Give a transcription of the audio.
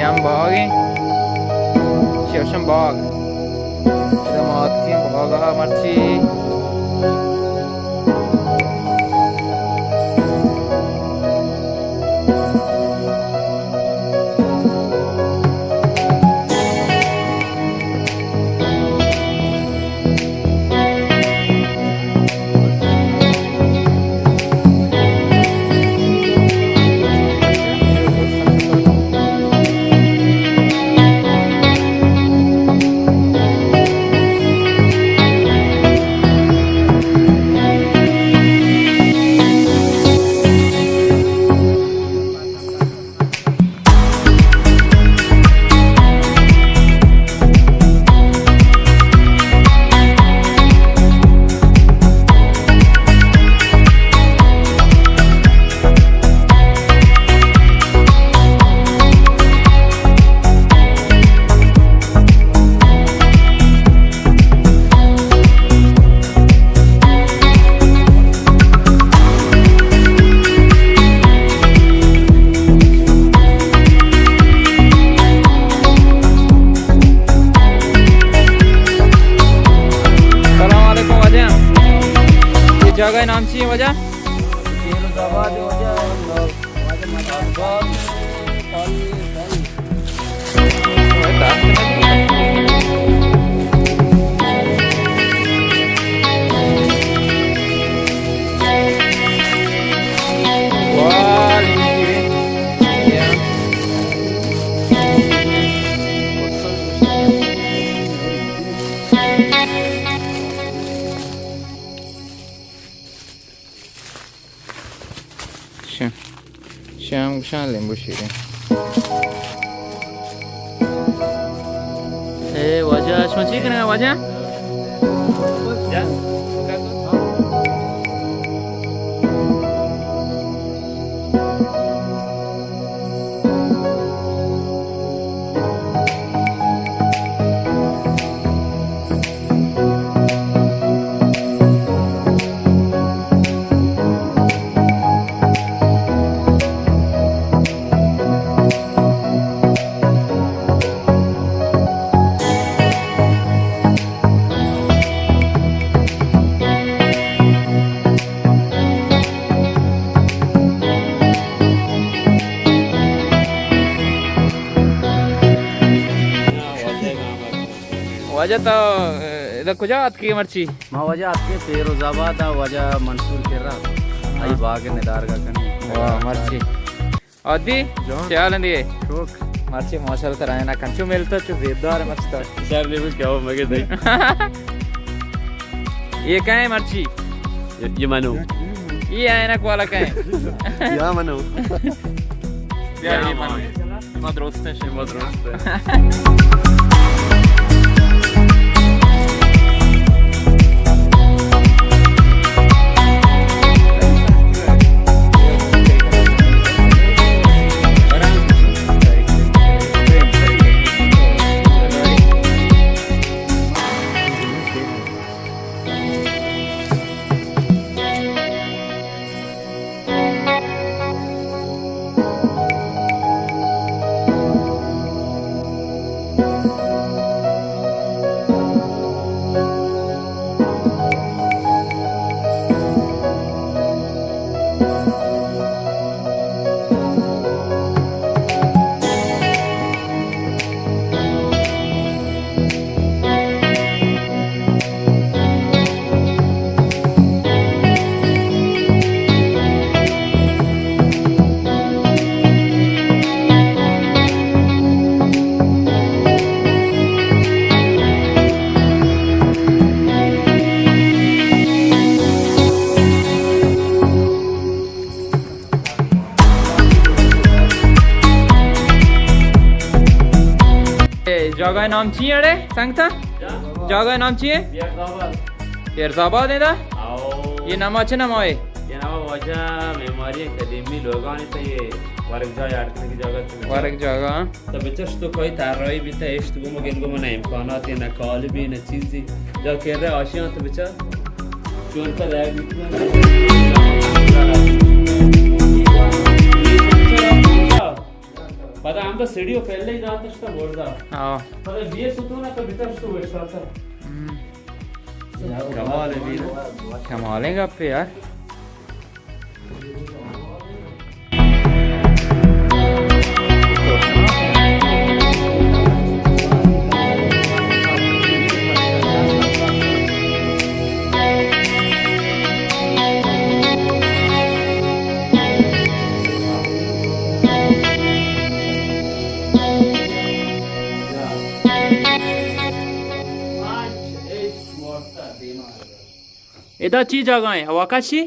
ہم باغ ہیں، شیوشم باغ۔ ادا ما آتکیں باغ ءَ مرچی۔ سلام علیکم واجہ۔ یہ جگہ نام چی ہے واجہ؟ شام، شام گوشاں لیمبو شیریں۔ اے واجہ، شما چی کنگا واجہ؟ واجہ تو، ادا کجا اتکے مرچی؟ ما واجہ اتکے فیروز آباد ءَ، واجہ منصور کرا۔ آئی باغ ندارگا کنی۔ واہ، مرچی۔ عادی، جان۔ چے حال اندی؟ شوق۔ مرچی ماشاءاللہ ترا عینک انچو ملتا، چو زیبدار ہے مرچی تو۔ شر نہیں، کیا ہو مگے دے۔ یہ کہیں مرچی؟ یہ، یہ منو۔ یہ عینک والا کہیں؟ یا منو۔ یا، یہ منو۔ شما درست ہے، شما درست ہے۔ اے جاگہ نام چی ہے اڑے سنگتا؟ جاگہ نام چی ہے؟ پیرزآباد۔ پیرزآباد ہے دا؟ آؤ۔ یہ نام چه نام ہے؟ یہ نام واجہ معماری قدیمی لوگانی تھا، یہ ورگ جاگہ اڑکنے کی جاگہ تھی۔ ورگ جاگہ۔ تو بچش تو کوئی طراحی بیتا، اشت گم گل گم نہ امکانات، نہ قالبی، نہ چیزی۔ جا کر رہے آشیاں تو بچا چون کا لائق بیتا۔ پدا ہمدا سیڑھی و پہلے ہی داتش تا برزا۔ ہاں۔ پدا بی ستون تو بتش تو وشتاتا۔ ہم۔ کمال ہے بی۔ کمالیں گپے یار۔ ادا چی جاگہ ایں؟ ہوا کشی؟